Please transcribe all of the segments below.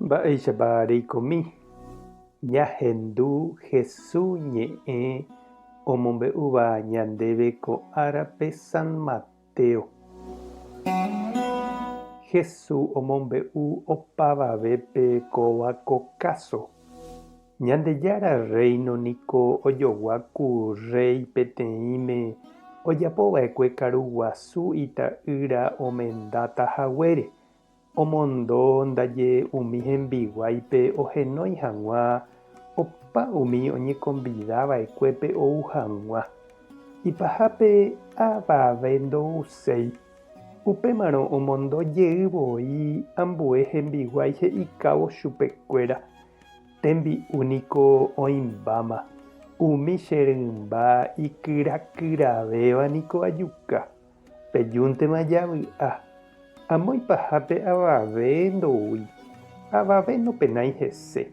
Mba'éichapa reikomi ñahendu Hesu ñe'ẽ omombe'úva ñandéve ko árape San Mateo? Hesu omombe'u opavavépe kóva ko káso. Ñandejára Rréino niko ojogua ku rréi peteĩme ojapova'ekue karu guasu ita'ýra omendáta haguére. Omondo ndaje umi hembiguáipe ohenói hag̃ua opa umi oñekombida va'ekuépe ou hag̃ua. Ipahápe avave ndouséi. Upémarõ omondo jey voi ambue hembiguái he'ikávo chupekuéra, Tembi'u niko oĩmbáma, umi che rymba ikyrakyravéva niko ajuka. Pejúntema javy'a. Amo ipahápe avave ndoúi, avave nopenái hese.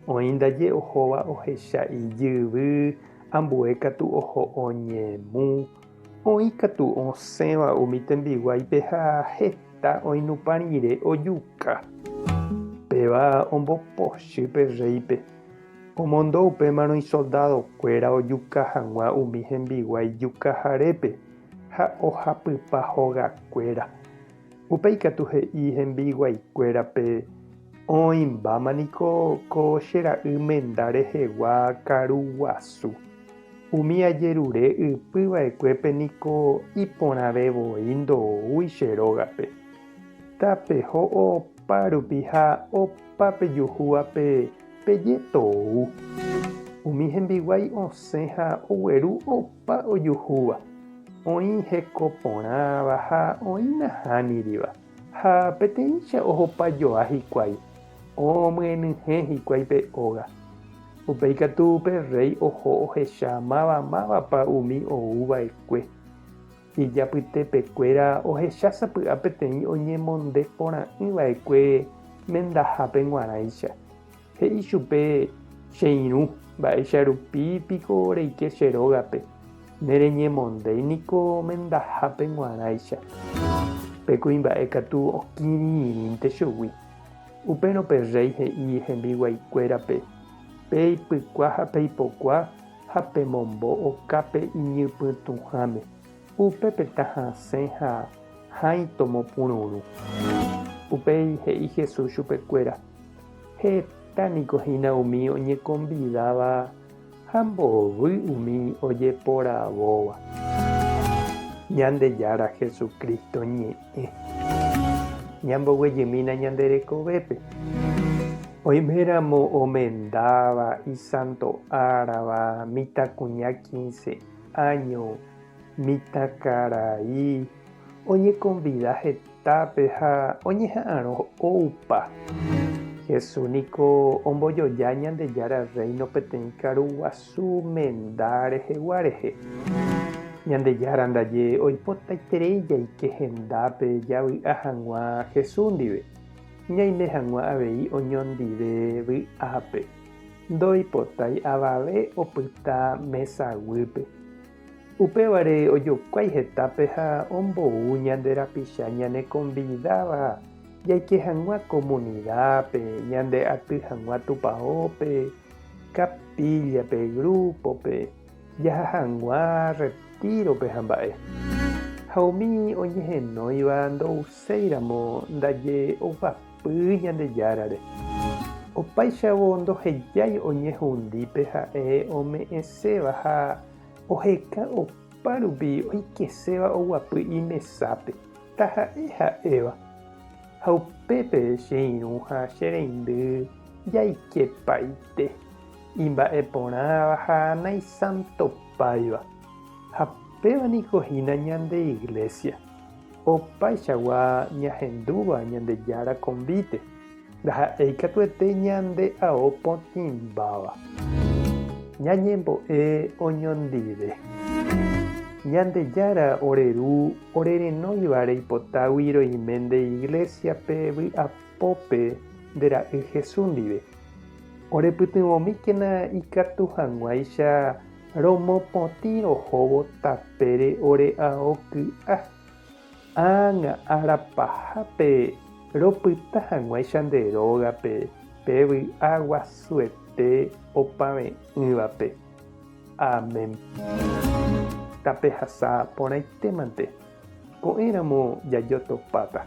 Oĩ ndaje ohóva ohecha ijyvy, ambue katu oho oñemu, oĩ katu osẽva umi tembiguáipe ha heta oinupã rire ojuka. Péva ombopochy pe rréipe. Omondo upémarõ isoldadokuéra ojuka hag̃ua umi hembiguái jukaharépe ha ohapypa hogakuéra. Upéi katu he'i hembiguaikuérape, Oĩmbáma niko ko che ra'y menda rehegua karu guasu. Umi ajerure ypy va'ekuépe niko iporãve voi ndoúi che rógape. Tapeho opa rupi ha opa pejuhúvape peje tou. Umi hembiguái osẽ ha ogueru opa ojuhúva, oĩ heko porãva ha oĩ nahániriva, ha peteĩcha ohopa joa hikuái, omyenyhẽ hikuái pe óga. Upéi katu pe rréi oho ohecha máva mávapa umi ou va'ekue. Ijapytepekuéra ohecha sapy'a peteĩ oñemonde porã'ỹ va'ekue mendahápe g̃uarãicha. He'i chupe, Che irũ, mba'éicha rupi piko reike che rógape, nereñemondéi niko mendahápe g̃uarãicha. Pe kuimba'e katu okirirĩnte chugui. Upérõ pe rréi he'i hembiguaikuérape, Peipykua ha peipokua ha pemombo okápe iñypytũháme, upépe tahasẽ ha hãi tomopururũ. Upéi he'i Jesús chupekuéra, Heta niko hína umi oñekonvidáva ha mbovy umi ojeporavóva. Ñandejára Jesucristo ñe'ẽ. Ñamboguejymína ñande rekovépe. Oiméramo omendáva, isanto árava, mitãkuña quince áño, mitãkarai, oñekonvida hetápe ha oñeha'arõ oupa. Jesús niko ombojoja Ñandejára Rréino peteĩ karu guasu menda rehegua rehe. Ñandejára ndaje oipotaiterei jaike hendápe javy'a hag̃ua Jesús ndive. Ñaime hag̃ua avei oñondive vy'ápe, ndoipotái avave opyta mesa guýpe. Upévare ojokuái hetápe ha ombou ñande rapicha ñanekonvidáva jaike hag̃ua komunidápe, ñande aty hag̃ua tupaópe, kapíllape, grúpope, jaha hag̃ua rretírope ha mba'e. Ha umi oñehenóiva ndo'uséi. Séiramo ndaje oguapy Ñandejárare. Opáichavo ndohejái oñehundi pe ha'e ome'ẽséva ha oheka opa rupi oikeséva oguapy imesápe, taha'e ha'éva. Ha upépe che irũ ha che reindy jaikepaite, imba'e porãva ha naisantopáiva. Ha péva niko hína ñande Iglesia. Opaichagua ñahendúva Ñandejára konvíte, ndaha'éi katuete ñande ao potĩmbáva. Ñañembo'e oñondive. Ñandejára ore Ru orerenóiva reipotágui roime nde Iglésiape vy'apópe nde Ra'y Jesús ndive. Orepytyvõmíkena ikatu hag̃uáicha Romopotĩ rohóvo tapére ore ao ky'a. Ág̃a ára pahápe Ropyta hag̃uáicha nde rógape pe vy'a guasuete opave'ỹvape. Amén. Tapehasa porãitémante, ko'ẽramo jajotopáta.